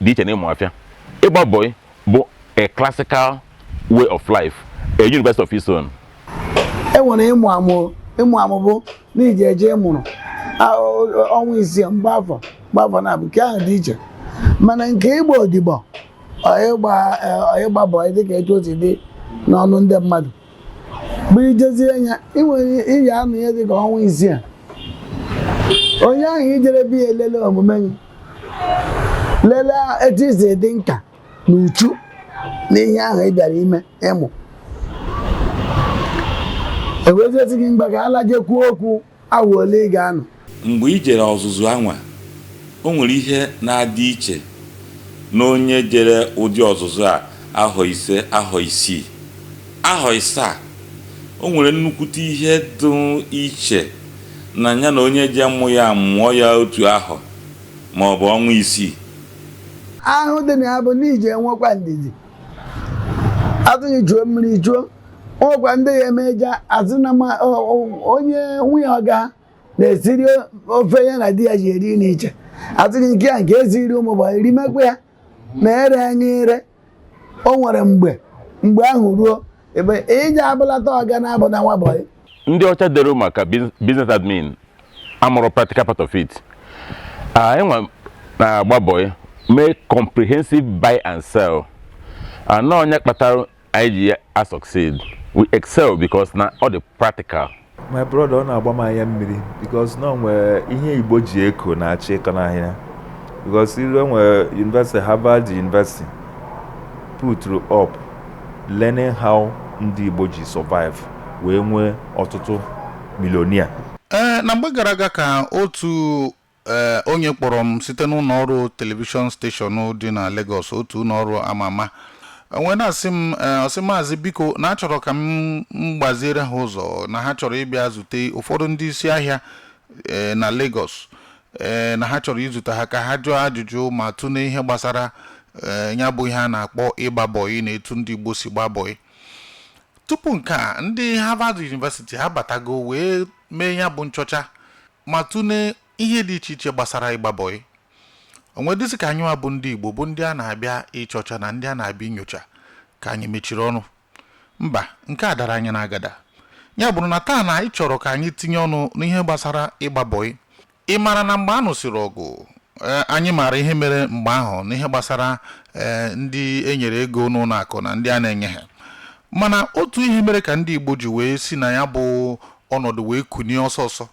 dị iche na ịmụ afịa. Ịgba bọị bụ a classical way of life, a university of its own. E nwere ịmụ amụ. Ịmụ amụ bụ na iji eje ịmụrụ ọnwa 6, mgbe afọ mgbe afọ na-abụ nke ahụ dị iche. Mana nke ịgba odibo, ọ ịgba bọị, dịka etu o si dị n'ọnụ ndị mmadụ, bụ ijezie ya, ị nwere iji anụ ihe dịka ọnwa 6 a. Onye ahụ ijere bi ya elele omume gị, lelee etu isi dị nka na uchu n'ihe ahụ ị bịara ime ịmụ, eweziezi gị mgbe ka ala jekwuo okwu awa ole ị ga-anọ. Mgbe i jere ọzụzụ anwa, o nwere ihe na-adị iche na onye jere ụdị ọzụzụ a ahọ 5, ahọ 6, ahọ 7. O nwere nnukwute ihe dị iche na ya na onye je mụ ya mụọ ya otu ahọ ma ọ bụ ọnwa 6. Ahụ dị na ya bụ na iji enwekwa ndidi, atụghị juo mmiri juo. Nwekwa ndị ya emeja azụ na onye nwunye ọga na-esiri ofe ya na di ya ji eri n'iche, atụghị nke ya nke esiri ụmụ bụ erimekwa ya na ere anya ere. O nwere mgbe ahụ ruo ebe iji abụlata ọga na-abụ na nwa bọyị. Ndị ọcha dere maka business admin amụrụ practical part of it. Anyị nwa na-agba bọyị mee comprehensive buy and sell anọ. Onye kpatara anyị ji a succeed, we excel because na ọ dị practical. My brother, ọ na-agba m anya mmiri because na o nwere ihe Igbo ji eko na-achọ ịkọ n'ahịa, because ilu nwere university, Harvard University, put up learning how ndị Igbo ji survive wee nwee ọtụtụ millionaire. Ee, na mgbe gara aga ka otu onye kpọrọ m site n'ụlọ ọrụ television station dị na Lagos, otu ụlọ ọrụ ama ama, wee na-asị m, ọsị, "Maazị, biko, na achọrọ ka m gbaziere ha ụzọ, na ha chọrọ ịbịa zute ụfọdụ ndị isi ahịa na Lagos, na ha chọrọ izute ha ka ha jụọ ajụjụ ma tụlee ihe gbasara ya bụ ihe a na-akpọ ịgba bọyị na etu ndị Igbo si gba bọyị." Tupu nke a, ndị Harvard University ha batago wee mee ya bụ nchọcha ma tụlee ihe dị iche iche gbasara ịgba bọyị. Onwe dịzị ka anyị nwa bụ ndị Igbo, bụ ndị a na-abịa ịchọcha na ndị a na-abịa inyocha, ka anyị mechiri ọnụ. Mba, nke a dara anyị n'agada. Ya bụrụ na taa na anyị chọrọ ka anyị tinye ọnụ n'ihe gbasara ịgba bọyị. Ị mara na mgbe a nụsịrị ọgụ, anyị maara ihe mere mgbe ahụ n'ihe gbasara ndị enyere ego n'ụlọ akụ na ndị a na-enye ha. Mana otu ihe mere ka ndị Igbo ji wee si na ya bụ ọnọdụ wee kunie ọsọ ọsọ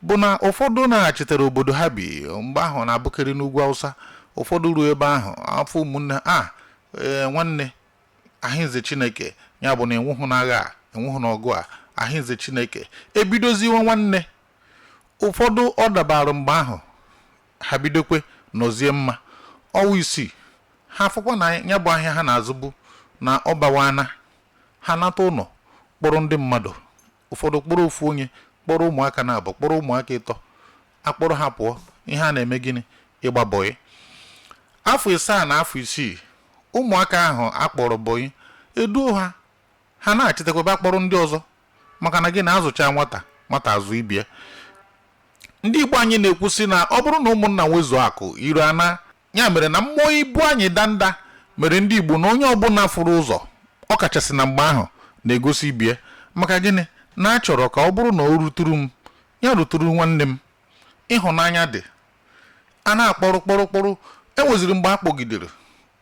bụ na ụfọdụ naghachitere obodo ha bi mgbe ahụ na-abụkarị n'ugwu Awụsa. Ụfọdụ ruo ebe ahụ, afọ ụmụnne a, ee, nwanne, ahịnze Chineke, ya bụ na enwuhụ n'agha a, enwuhụ n'ọgụ a, ahịnze Chineke, ebidoziwe nwanne. Ụfọdụ ọ dabara mgbe ahụ, ha bidokwe nọzie mma. Ọnwa 6 ha afụkwa na ya bụ ahịa ha na-azụbu na ọ bawana. Ha nata ụlọ, kpọrọ ndị mmadụ ụfọdụ, kpọrọ ofu onye, kpọrọ ụmụaka na abụ, kpọrọ ụmụaka ịtọ, akpọrọ ha pụọ. Ihe a na-eme gịnị? Ịgba bọyị. Afọ 7 na afọ 6, ụmụaka ahụ akpọrọ bọyị eduo ha, ha na-achịtakwa akpọrọ ndị ọzọ. Maka na gị na-azụcha nwata, nwata azụ ibie. Ndị Igbo anyị na-ekwusị na ọ bụrụ na ụmụnna nwezuo akụ iru ana ya, mere na mmụọ ibu anyị danda mere ndị Igbo na onye ọbụla fụrụ ụzọ, ọ kachasị na mgbe ahụ, na-egosi ibie. Maka gịnị? Na a chọrọ ka ọ bụrụ na o ruturu m, ya ruturu nwanne m. Ịhụnanya dị a na-akpọrọ kpọrọ kpọrọ. Enweziri mgbe a kpọgidere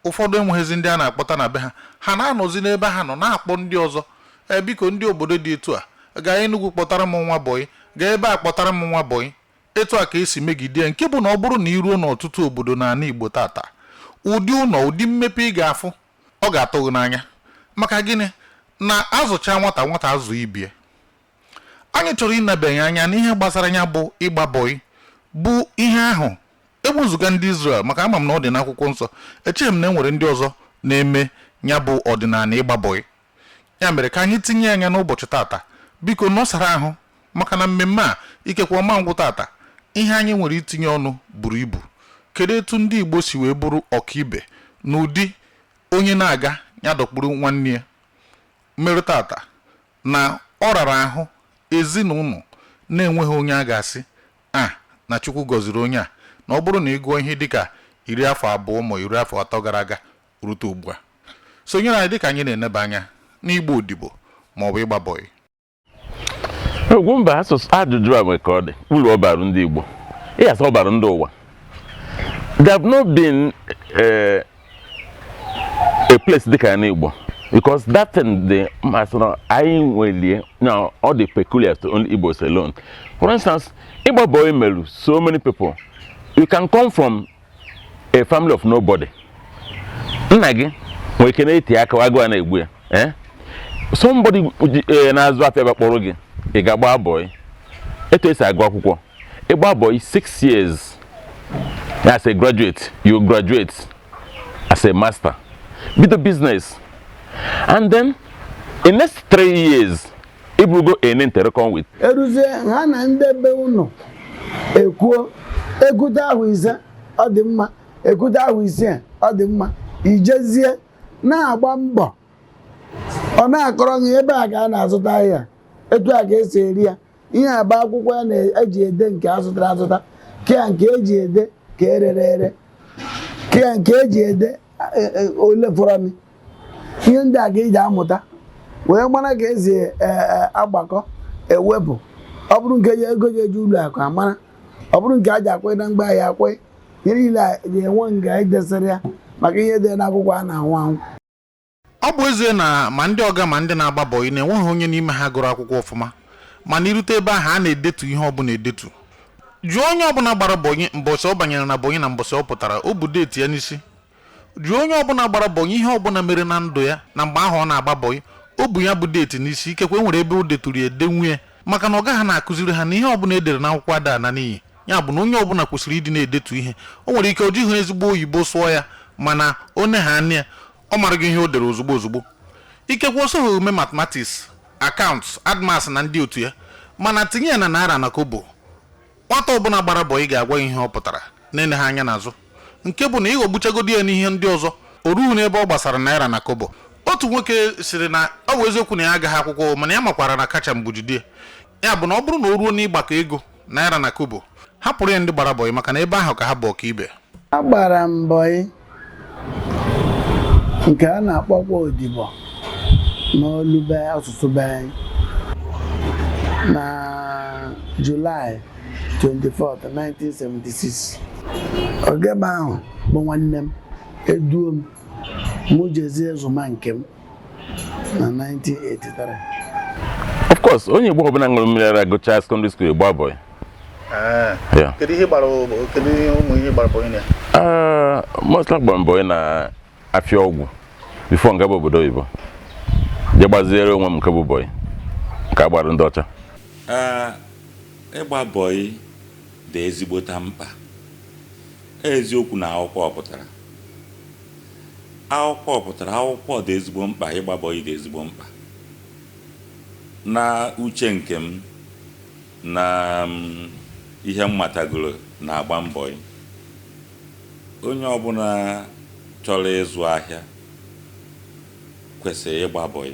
ụfọdụ, enweghịzi ndị a na-akpọta na be ha, ha na-anọzi n'ebe ha nọ na-akpọ ndị ọzọ. Ee, biko, ndị obodo dị etu a, gaa Enugu kpọtara m nwa bọyị, gaa ebe a kpọtara m nwa bọyị. Etu a ka esi megide ya, nke bụ na ọ bụrụ na iruo n'ọtụtụ obodo n'ala Igbo tata, ụdị ụlọ, ụdị mmepe ị ga-afụ, ọ ga-atụ gị n'anya. Maka gịnị? Na azụcha nwata, nwata azụ ibie. Anyị chọrọ ịnabanye anya n'ihe gbasara ya bụ ịgba bọyị, bụ ihe ahụ ewezụga ndị Israel, maka ama m na ọ dị n'akwụkwọ nsọ. Echeghị m na e nwere ndị ọzọ na-eme ya bụ ọdịnala ịgba bọyị. Ya mere ka anyị tinye anya n'ụbọchị tata. Biko nọsara ahụ, maka na mmemme a ikekwe ọma ngwụ tata. Ihe anyị nwere itinye ọnụ buru ibu. Kedu etu ndị Igbo si wee bụrụ ọkaibe n'ụdị onye na-aga ya dọkpụrụ nwanne ya, mere tata na ọ rara ahụ ezinụlọ na-enweghị onye a ga-asị a na Chukwu gọziri onye a, na ọ bụrụ na ị gụọ ihe dịka 20 afọ ma 30 afọ gara aga rute ugbu a. Sonyere anyị dịka anyị na-eneba anya n'igba odibo ma ọ bụ ịgba bọyị. Ugwumba, asụsụ ajụjụ a nwere ka ọ dị uru ọ bara ndị Igbo, ịyasị ọ bara ndị ụwa. There have not been a place dịka ya n'Igbo, because that thing dị mmasị na anyị nwelie now, all the peculiar to only Igbos alone. For instance, ịgba bọyị meru so many people. You can come from a family of nobody, nna gị nwere ike na-eti aka agụụ a na-egbu ya, eh? Somebody na-azụ afịa bịa kpọrọ gị, ị ga-agba bọyị. Etu esi agụ akwụkwọ, ịgba bọyị 6 years as a graduate, you graduate as a master, bido business, and then in next 3 years ịbụrụgo a name to reckon with. Eruzie ha na ndị be ụnụ ekwuo, ekute ahụ 5, ọ dị mma, ekute ahụ 6, ọ dị mma. Ijezie na-agba mbọ, ọ na-akọrọ gị ebe a ka a na-azụta ahịa, etu a ka esi eri ya, ihe agba akwụkwọ ya na-eji ede nke azụtara azụta, kea nke eji ede ka erere ere, kea nke eji ede ole fọrọ mi. Ihe ndị a ka eji amụta wee mara ka esi agbakọ, ewepụ. Ọ bụrụ nke ego ji eji ụlọ akụ amara, ọ bụrụ nke a ji akwụ na mgbe ahịa akwụ, ihe niile a ga-enwe nga edesịrị ya maka ihe dị n'akwụkwọ a na-anwụ anwụ. Ọ bụ ezie na ma ndị ọga ma ndị na-agba bọyị na-enweghị onye n'ime ha gụrụ akwụkwọ ọfụma, mana irute ebe ahụ a na-edetu ihe ọbụla edetu. Jụọ onye ọbụla gbara bọyị mbọsị ọ banyere na bọyị na mbọsị ọ pụtara, o bu date ya n'isi. Jụọ onye ọbụla gbara bọyị ihe ọbụla mere na ndụ ya na mgbe ahụ ọ na-agba bọyị, o bu ya bụ date n'isi. Ikekwe e nwere ebe o deturu ya edenwu ya, maka na ọ gaghị na-akụziri ha na ihe ọbụla edere n'akwụkwọ ada na n'iyi. Ya bụ na onye ọbụla kwesịrị ịdị na-edetu ihe. O nwere ike o jighị ezigbo oyibo sụọ ya, mana o ha anya ya, ọ mara gị ihe o dere ozugbo ozugbo. Ikekwe o soghị ome mathematics, accounts, add maths na ndị otu ya, mana tinye ya na naira na kobo, nwata ọbụla gbara bọyị ga-agwa ya ihe ọ pụtara na-ele ha anya n'azụ, nke bụ na ịghọgbuchagodi ya n'ihe ndị ọzọ, o rughị n'ebe ọ gbasara naira na kobo. Otu nwoke sịrị na ọ bụ eziokwu na ya agaghị akwụkwọ, mana ya makwara na kacha mgbujide ya bụ na ọ bụrụ na o ruo n'ịgbakọ ego naira na kobo, hapụrụ ya ndị gbara bọyị, maka na ebe ahụ ka ha bụ ọkaibe. Agbara m bọyị nke a na-akpọkwa odibo n'olu be asụsụ be anyị na Julaị 24, 1976. Ogebe ahụ bụ nwanne m eduo m, mụ jezie zụma nke m na 1983. Of course, onye Igbo ọbụla ṅụrụ mmiri ara gụchaa secondary school gba boy. Yeah. Kedu ihe gbara, kedu ihe ụmụ ihe gbara bọyị na ya? Mostly agbara m boy na afịa ọgwụ before nga bụ obodo oyibo je gbaziere onwe m nke bụ boy nke agbara ndị ọcha. Ee, ịgba bọyị dị ezigbota mkpa. Eziokwu na akwụkwọ pụtara, akwụkwọ pụtara, akwụkwọ dị ezigbo mkpa. Ịgba bọyị dị ezigbo mkpa na uche nke m na ihe m matagoro na-agba mbọ. Onye ọbụla chọrọ ịzụ ahịa kwesịrị ịgba bọyị.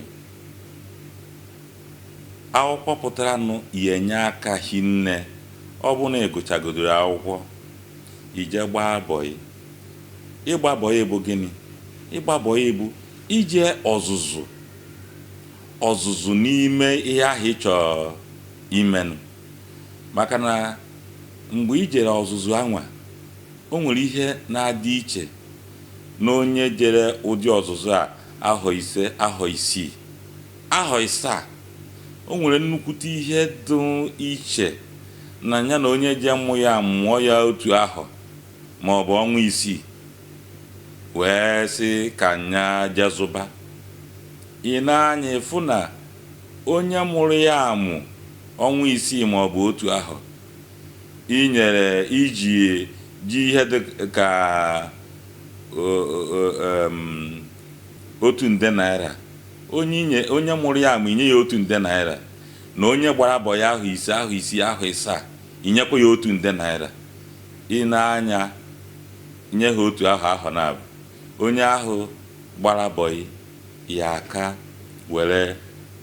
Akwụkwọ pụtara nụ ya enye aka hinne. Ọ bụ na ị gụchagodoro akwụkwọ, ije gbaa bọyị. Ịgba bọyị bụ gịnị? Ịgba bọyị bụ ije ọzụzụ, ọzụzụ n'ime ihe ahụ ị chọrọ imenụ, maka na mgbe i jere ọzụzụ anwa, o nwere ihe na-adị iche na onye jere ụdị ọzụzụ a ahọ 5, ahọ 6, ahọ 7. O nwere nnukwute ihe dị iche na ya na onye je mụ ya mụọ ya otu ahọ ma ọ bụ ọnwa 6 wee sị ka nya jezụba. Ị na-anya ịfụ na onye mụrụ ya amụ ọnwa 6 ma ọ bụ otu ahọ, inyere iji ji ihe dị ka ₦1 nde, onye inye onye mụrụ ya amụ, inye ya ₦1 nde, na onye gbara bọyị ahọ 5, ahọ 6, ahọ 7, inyekwa ya ₦1 nde. Ị na-anya nye ha otu ahọ, ahọ na-abụ, onye ahụ gbara bọyị ya aka were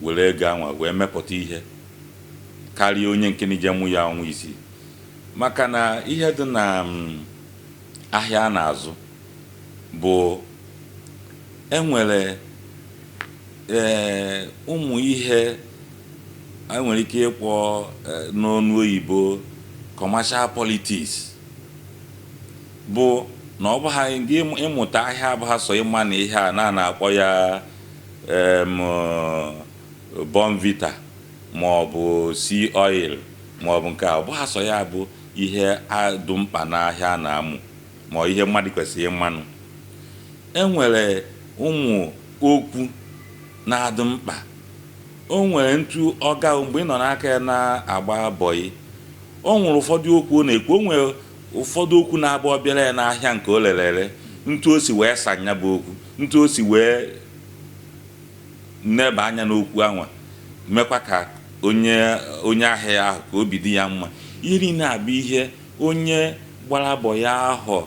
were ego anwa wee mepụta ihe karịa onye nke na-ije mụ ya ọnwa 6, maka na ihe dị na Ahịa a na-azụ bụ enwere ụmụ ihe enwere ike ịkpọ n'ọnụ oyibo commercial politics, bụ na ọ bụghị gị ịmụta ahịa abụghị sọ ịma na ihe a na-akpọ ya Bournvita ma ọ bụ sea oil ma ọ bụ nke a. Ọ bụghị sọ ya bụ ihe dụ mkpa n'ahịa a na-amụ ma ọ ihe mmadụ kwesịrị ịmanụ. Enwere ụmụ okwu na-adị mkpa. O nwere ntu ọga mgbe ị nọ n'aka ya na-agba bọyị, o nwere ụfọdụ okwu ọ na-ekwu, o nwere ụfọdụ okwu na-abụ ọ bịara ya n'ahịa nke o lere ere, ntu o si wee sanya bụ okwu, ntu o si wee neba anya n'okwu anwa, mekwa ka onye ahịa ya ahụ ka obi dị ya mma. Ihe niile abụ ihe onye gbara bọyị ahọ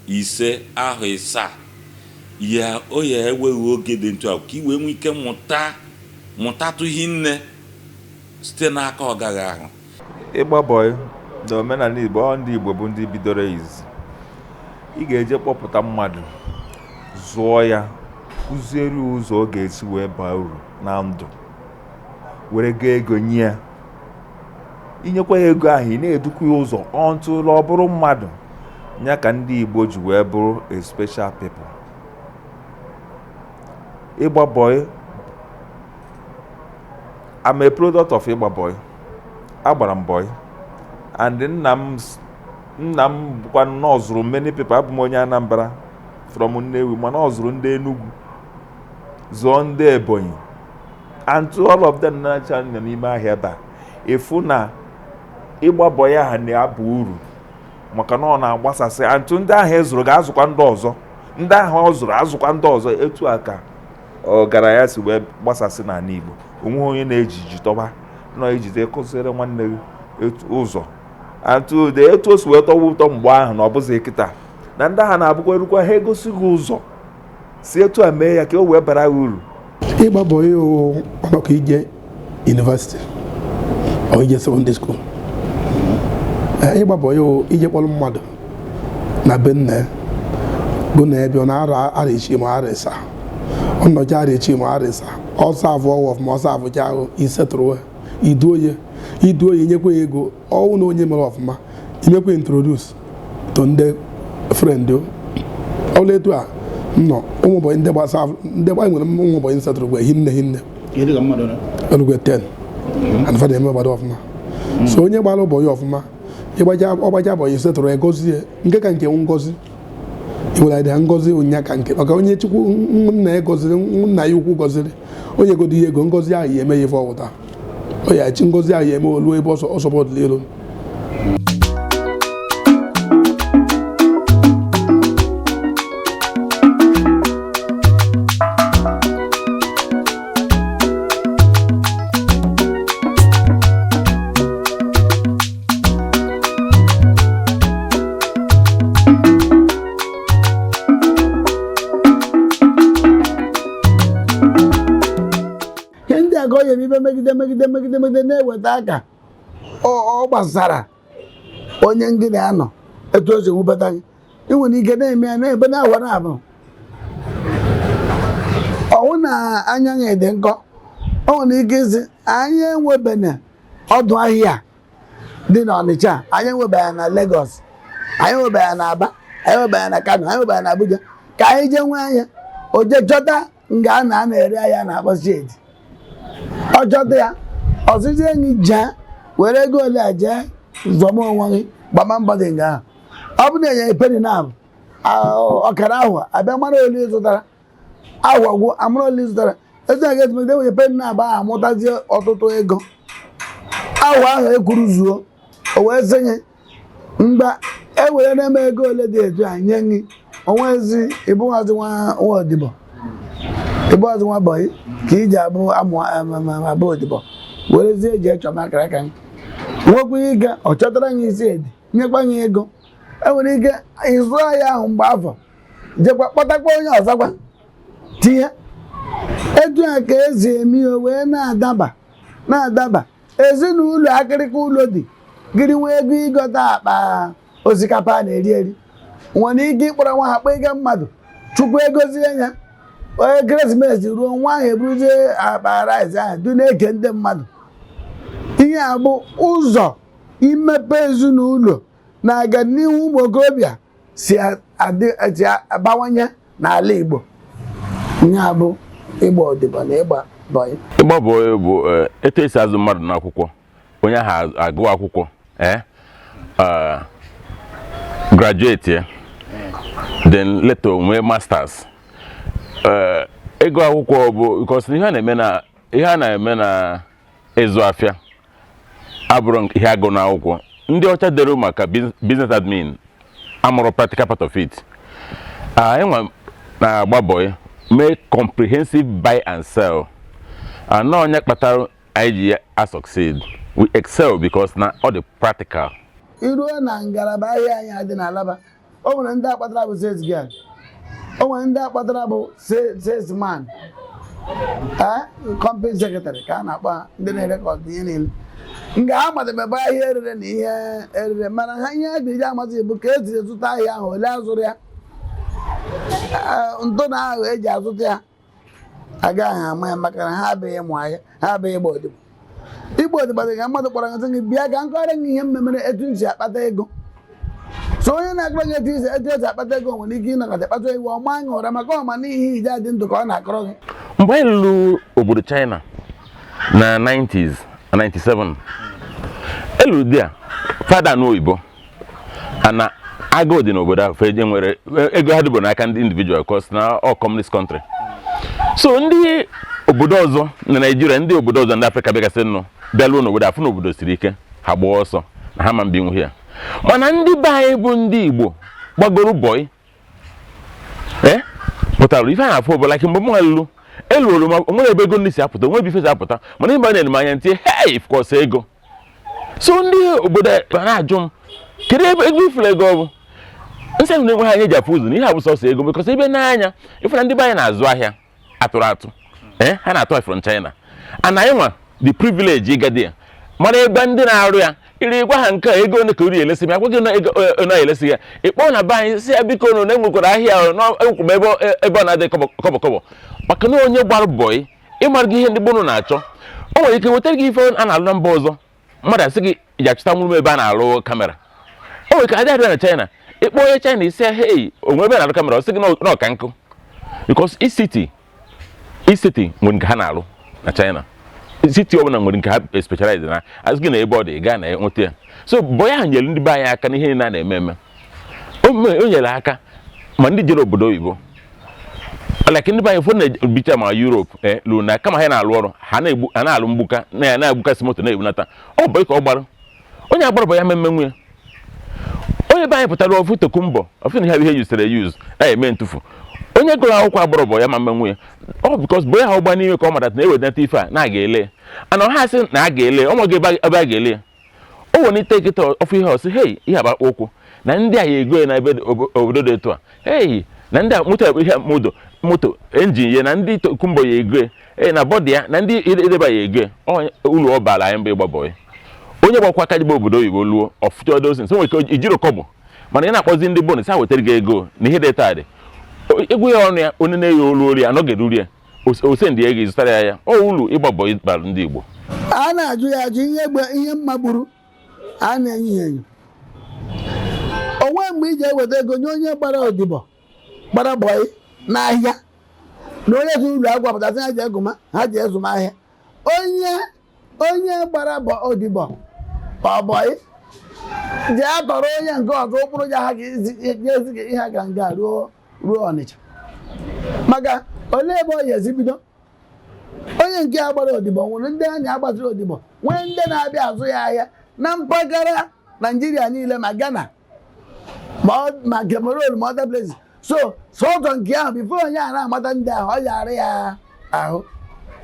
5, ahọ 7 ya o ya enweghị oge dị ntu a ka i wee nwee ike mụtatụ hinne site n'aka ọgaghị ahụ. Ịgba bọyị na omenala Igbo, ọ ndị Igbo bụ ndị bidoro izi. Ị ga-eje kpọpụta mmadụ, zụọ ya, kụziere ya ụzọ ọ ga-esi wee baa uru na ndụ, were gaa ego nye ya, inyekwa ya ego ahụ, ị na-edukwa ya ụzọ ọntụlụ ọ bụrụ mmadụ. Ya ka ndị Igbo ji wee bụrụ a special people. Ịgba bọyị, I'm a product of ịgba bọyị. Agbara m bọyị and nna m bụkwa na ọ zụrụ many people. Abụ m onye Anambra from Nnewi, mana ọ zụrụ ndị Enugu, zụọ ndị Ebonyi, and to all of them na-acha nọ n'ime ahịa ebe a, ịfụ na ịgba bọyị ahụ na-aba uru maka na ọ na-agbasasị. And to ndị ahụ ị zụrụ ga-azụkwa ndị ọzọ, ndị ahụ ọ zụrụ azụkwa ndị ọzọ. Etu a ka ọgaranya si wee gbasasị n'ala Igbo. Onweghị onye na-eji ji tọba nọ ijide kụziere nwanne gị etu ụzọ atụ de etu o si wee tọwa ụtọ mgbe ahụ na ọ bụzi kịta na ndị agha na-abụkwa erukwa ha egosi gị ụzọ si etu a mee ya ka o wee bara gị uru. Ịgba bọyị ọnọkọ ije university ọ ije secondary school. Ịgba bọyị ije kpọrọ mmadụ na be nna ya bụ na ebe ọ na-ara ara echi ma ara ịsa ọ nọcha ara echi ma ara ịsa ọsọ avụ ọwụ ọfụma ọsọ avụcha ahụ isetụrụ iduo ya iduo ya nyekwa ya ego ọwụ na onye mere ọfụma imekwa introduce to ndị friend ọla etu a nọ ụmụ bọyị ndị gbasa ndị gba nwere ụmụ bọyị nsetụrụ gwe hinne hinne olugwe 10 and fada eme gbado ọfụma. So onye gbara ụbọyị ọfụma ịgbaja ọgbaja bọyị setụrụ ya gozie nke ka nke ngozi iwere dị ngozi ụnya ka nke maka onye chukwu nna ya gọziri nna ya ukwu gọziri onye godo ihe ego ngozi ahụ ya eme ya ife ọwụta ọ ya chi ngozi ahụ ya eme olu ebe ọsọ ọsọ bọdụla elu. Ihe ndị a ka ọ nyere ibe megide megide megide megide na-eweta aka ọ gbasara onye ngịnị anọ etu o si nwubata gị. Ị nwere ike na-eme ya na-ebe na-awa na abụ ọwụ na anya ya dị nkọ. O nwere ike isi anyị enwebene ọdụ ahịa dị n'Ọnịcha, anyị enwebeghị na Lagos, anyị enwebeghị na Aba, anyị enwebeghị na Kano, anyị enwebeghị na Abuja, ka anyị jee nwee anya o jee chọta nga a na na-ere ahịa na-akpọ shedi. Ọ chọta ya ọsịsị enyi jee were ego ole a jee zọma onwe gị gbama mbọ dị nga ahụ. Ọ bụ na enye peni na abụ ọkara ahụ abịa mara ole ị zụtara ahụ ọgwụ amara ole ị zụtara etu a ga-esi megide enwenye peni na abụ ahụ amụtazie ọtụtụ ego ahụ ahụ ekwuru zuo o wee sị gị mgba ewere na-eme ego ole dị etu a nye gị onwezi ịbụghazị nwa odibo ịbụghazị nwa bọyị ka iji abụ amụ abụ odibo werezie eji echọ akara aka gị nwekwa ike ọ chọtara gị isi edi nyekwa gị ego enwere ike ịzụ ahịa ahụ mgbe afọ jekwa kpọtakwa onye ọzọkwa tinye etu a ka esi eme ihe wee na-adaba na-adaba ezinụlọ akịrịka ụlọ dị gịrị nwee ego ịgọta akpa osikapa a na-eri eri Nwere ike ịkpọrọ nwa ha kpọga mmadụ, Chukwu egozie ya, onye ekeresimesi ruo, nwa ahụ eburuzie akpa rice ahụ du na-eke ndị mmadụ. Ihe a bụ ụzọ imepe ezinụlọ na-aga n'ihu ụmụ okorobịa si adị si abawanye n'ala Igbo. Ihe a bụ ịgba odibo na ịgba bọyị. Ịgba bọyị bụ etu esi azụ mmadụ n'akwụkwọ. Onye ahụ agụ akwụkwọ, graduate ya, then later nwee masters. Ịgụ akwụkwọ bụ because ihe a na-eme na ịzụ afịa abụrụ ihe agụ n'akwụkwọ. Ndị ọcha dere maka business admin amụrụ practical part of it. Anyị nwa na-agba bọyị mee comprehensive buy and sell. Anọ onye kpatara anyị ji a succeed, we excel because na ọ dị practical. Iruo na ngalaba ahịa anyị adị n'Alaba, o nwere ndị akpatara bụ sales girl, o nwere ndị akpatara bụ salesman, company secretary ka a na-akpọ ha, ndị na-erecord ihe niile nga ha madebebe ahịa erere na ihe erere. Mana ha ihe a ga-eji amasị bụ ka esiri zụta ahịa ahụ, ole azụrụ ya, ntụ na ahụ eji azụta ya, agaghị ama ya, maka na ha abịaghị ịmụ ahịa, ha abịaghị ịgba odibo. Igbo odibo dị ka mmadụ kpọrọ gị, gị bịa ka nkọrọ gị ihe mmemere etu m si akpata ego. So onye na-akọrọ gị etu esi akpata ego nwere ike ịnọkọta kpata ego, ọma aṅụ ụra, maka ọma n'ihe ije adị ndụ ka ọ na-akọrọ gị. Mgbe anyị lụrụ obodo China na 90s, 97, eluru di a fada n'oyibo ana agụụ dị n'obodo ahụ. Feje nwere ego ha dịbụ n'aka ndị individual, cause na all communist country. So ndị obodo ọzọ na Naijiria, ndị obodo ọzọ, ndị Afrịka bịagasị nụ bịaluo n'obodo afụ n'obodo siri ike, ha gbaa ọsọ na ha ma mbi nwuhie ya. Mana ndị be anyị bụ ndị Igbo gbagoro bọị pụtara ife a na-afụ ọbụla. Mgbe m lụrụ elu oroma, onwere ebe ego ndị si apụta, onwe ebe ife si apụta. Mana ịba na-ene m anya ntinye, hey, of course ego. So ndị obodo a na-ajụ m, kedu ebe ego ifuru ego ọ bụ nsị ahụ na-enweghị anya eji afụ ụzọ na ihe abụ sọsọ ego? Because ebe n'anya ịfụ na ndị be anyị na-azụ ahịa atụrụ atụ, ha na-atụ from China, and anyị nwa the privilege ịga dị ya mara ebe ndị na-arụ ya iri gwa ha nke a ego ole ka uri elesi m ya, gwa gị na ego na elesi ya. Ịkpọ na be anyị si ya, biko nụ na enwekwara ahịa ahụ na enwekwara m ebe ọ na-adị kọbọ kọbọ kọbọ, maka na onye gbara bọyị ịmara gị ihe ndị gbonu na-achọ, o nwere ike wetara gị ife a na-alụ na mba ọzọ. Mmadụ asị gị iji achọta nwụrụ m ebe a na-alụ camera, o nwere ike adị adị na China. Ịkpọ onye China isi, hey, onwe ebe a na-alụ camera? Ọ sị gị na ọka nkụ, because e-city e-city nwere nke ha na-alụ na China. City ọbụla nwere nke ha specialize na azụ gị na ebe ọ dị gaa na enweta ya. So bọyị ahụ nyere ndị be anyị aka n'ihe niile a na-eme eme. O nyere aka ma ndị jere obodo oyibo, like ndị be anyị ụfọdụ na-ebicha ma Europe lụrụ na kama ha na-alụ ọrụ, ha na-egbu, ha na-alụ mgbuka na na-egbukasị moto na-ebunata. Ọ bụ ka ọ gbara onye agbara bụ ya mmemme nwunye onye be anyị pụtara ofu tokumbo ofu na ihe bụ ihe yusere eyuz na-eme ntụfu. Onye gụrụ akwụkwọ agbọrọ bụ ya ma mmenwu ya ọ because bụ ya ha ụgba n'ime ka ọ mara na ewedenata ife a na a ga-ele ana ha sị na a ga-ele ọ nweghị ebe a ga-ele ya. O welite kịta ofu ihe, ọsị, hei, ihe akpa ụkwụ na ndị a ya ego ya na ebe obodo dị etu a, hei, na ndị a moto ihe moto moto engine ya na ndị tokumbo ya ego ya, ee, na body ya na ndị ideba ya ego ya. Ọ uru ọ bara anyị mgbe ịgba bọyị. Onye gbakwa aka jigba obodo oyibo luo ọfụcha dozi nso nwere ike ijiri kọbọ, mana ị na-akpọzi ndị bonus ha wetara gị ego na ihe dị taa dị egwu ya ọnụ ya, onye na-eyi olu olu ya anọgere ya ose ndị ego zụtara ya ya. Ọ uru ịgba bọyị bara ndị Igbo. A na-ajụ ya ajụ ihe egbe ihe mma gburu a na-enyo ya enyo onwe. Mgbe iji eweta ego nye onye gbara odibo, gbara bọyị n'ahịa, na onye zụrụ ụlọ akwụkwọ pụtasị ha ji egụma ha ji ezụmahịa, onye gbara odibo ọ bọyị ji atọrọ onye nke ọzọ ụkpụrụ ya ha ga-ezi ihe a ga nga ruo Ọnịcha, maka olee ebe ọ ya esi bido? Onye nke a gbara odibo nwere ndị a na-agbaziri odibo, nwee ndị na-abịa azụ ya ahịa na mpaghara Naijiria niile, ma Ghana, ma Cameroon, ma other places. So sọsọ nke ahụ, before onye a na-amata ndị ahụ, ọ yara ya ahụ.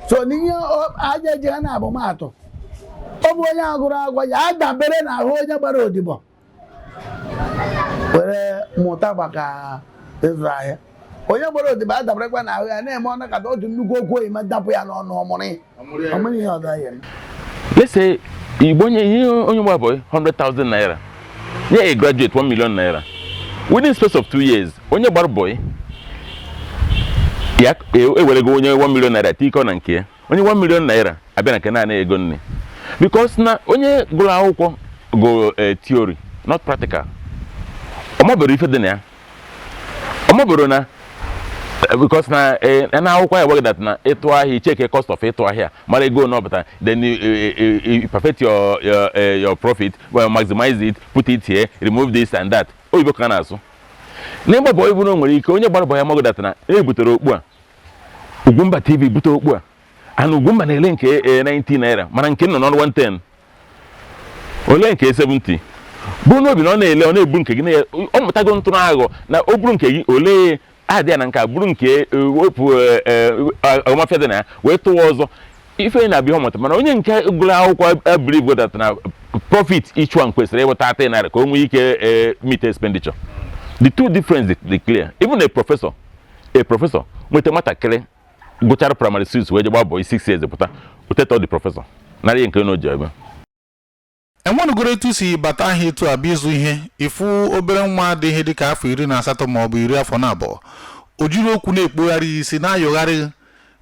So n'ihe aja eji ha na abụmatụ, ọ bụ onye ahụ gụrụ akwụkwọ ya adabere n'ahụ onye gbara odibo were mụta maka ịzụ ahịa. Onye gbara odibo adaberekwa n'ahụ ya na-eme ọnakọta otu nnukwu okwu oyima dapụ ya n'ọnụ, ọmụrụ ihe ọzọ ya eme. Let's say Igbo nye ihe onye gba boy 100,000 naira, nye a graduate 1 million naira. Within space of 2 years, onye gbara boy ya ewerego onye 1 million naira tikọ na nke ya, onye 1 million naira abịa na nke naanị ego nne, because na onye gụrụ akwụkwọ gụrụ theory, not practical. Ọ mabere ife dị na ya, ọ mabere na because na na akwụkwọ ya gwaghị that na ịtụ ahịa, check cost of ịtụ ahịa, mara ego na ọpụta, then you perfect your profit, well, maximize it, put it here, remove this and that. Oyibo ka a na-asụ n'ịgba bọyị bụ na o nwere ike onye gbara bọyị amaghị that na e butere okpu a, Ugwumba TV bute okpu a, and Ugwumba na-ele nke 90 naira, mana nke nọ n'ọnụ 110, ole nke 70 bụrụ n'obi na ọ na-ele, ọ na-ebu nke gị ọ mụtago ntụrụ aghọ na o buru nke gị ole adị ya na nke a bụrụ nke wepụ agụmafịa dị na ya wee tụwa ọzọ ife na-abịa ọmụta. Mana onye nke gụrụ akwụkwọ believe that na profit each one kwesịrị ịwụ 30 naira ka o nwee ike meet expenditure. The two difference dị clear. Even a professor nweta nwatakịrị gụchara primary 6 wee je gbaa boy 6 years pụta, otetọ the professor nara ihe nke na o ji ebe. Enwenugoro etu si bata ahịa etu a bịa ịzụ ihe, ịfụ obere nwa dị ihe dịka afọ 18 ma ọ bụ 22, o jiri okwu na-ekpogharị ya isi, na-ayọgharị,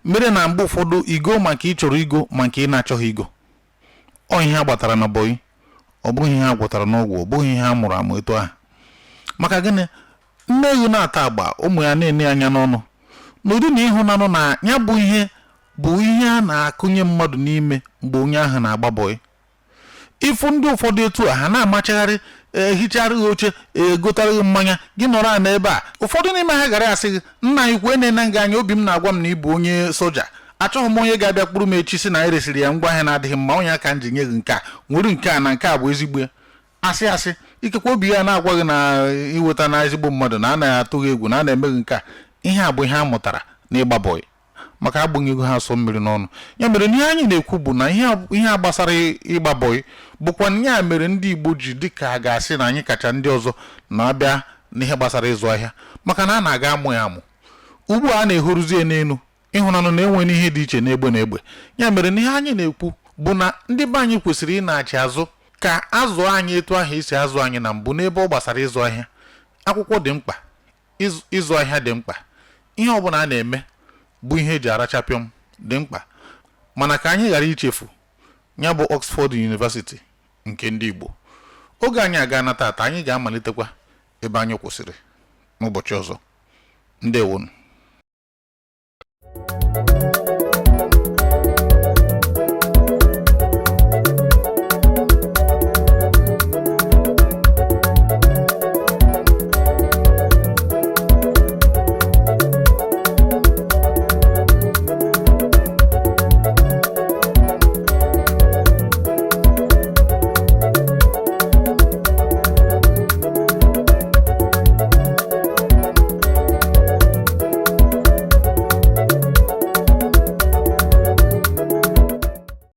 mere na mgbe ụfọdụ igo maka ị chọrọ igo ma nke ị na-achọghị igo. Ọ ihe a gbatara na bọyị, ọ bụghị ihe a gwọtara n'ọgwụ, ọ bụghị ihe a mụrụ amụ etu ahụ. Maka gịnị? Nne ewu na-ata agba, ụmụ ya na-ene anya n'ọnụ n'ụdị na ịhụnanụ na ya bụ ihe bụ ihe a na-akụnye mmadụ n'ime mgbe onye ahụ na-agba bọyị. Ịfụ ndị ụfọdụ etu a, ha na-amachagharị, ehicharịghị oche, egotarịghị mmanya, gị nọrọ a n'ebe a. Ụfọdụ n'ime ha gara asị gị, "Nna anyị kwue, na-ene gị anya, obi m na-agwa m na ị bụ onye soja. Achọghị m onye ga-abịa kpụrụ m echi sị na eresịrị ya ngwa ahịa na-adịghị mma. Onye aka m ji nye gị nke a, nwere nke a na nke a bụ ezigbo ya." Asị asị ikekwe obi ya na-agwa gị na iweta na ezigbo mmadụ na anaghị atụ gị egwu na a na-eme gị nke a. Ihe a bụ ihe a mụtara n'ịgba bọyị, maka agbụghị ego ha asọ mmiri n'ọnụ. Ya mere na ihe anyị na-ekwu bụ na ihe a gbasara ịgba bọyị bụkwa ya mere ndị Igbo ji dịka a ga-asị na anyị kacha ndị ọzọ na-abịa n'ihe gbasara ịzụ ahịa, maka na a na-aga amụ ya amụ. Ugbu a na-ehoruzie n'elu ịhụnanụ na enwe n'ihe dị iche n'egbe na egbe. Ya mere na ihe anyị na-ekwu bụ na ndị be anyị kwesịrị ị na-achị azụ ka azụ anyị etu ahụ esi azụ anyị na mbụ n'ebe ọ gbasara ịzụ ahịa. Akwụkwọ dị mkpa, ịzụ ahịa dị mkpa, ihe ọbụla a na-eme bụ ihe eji arachapịọm dị mkpa, mana ka anyị ghara ichefu ya bụ Oxford University nke ndị Igbo. Oge anyị aga na tata, anyị ga-amalitekwa ebe anyị kwụsịrị n'ụbọchị ọzọ. Ndewonu.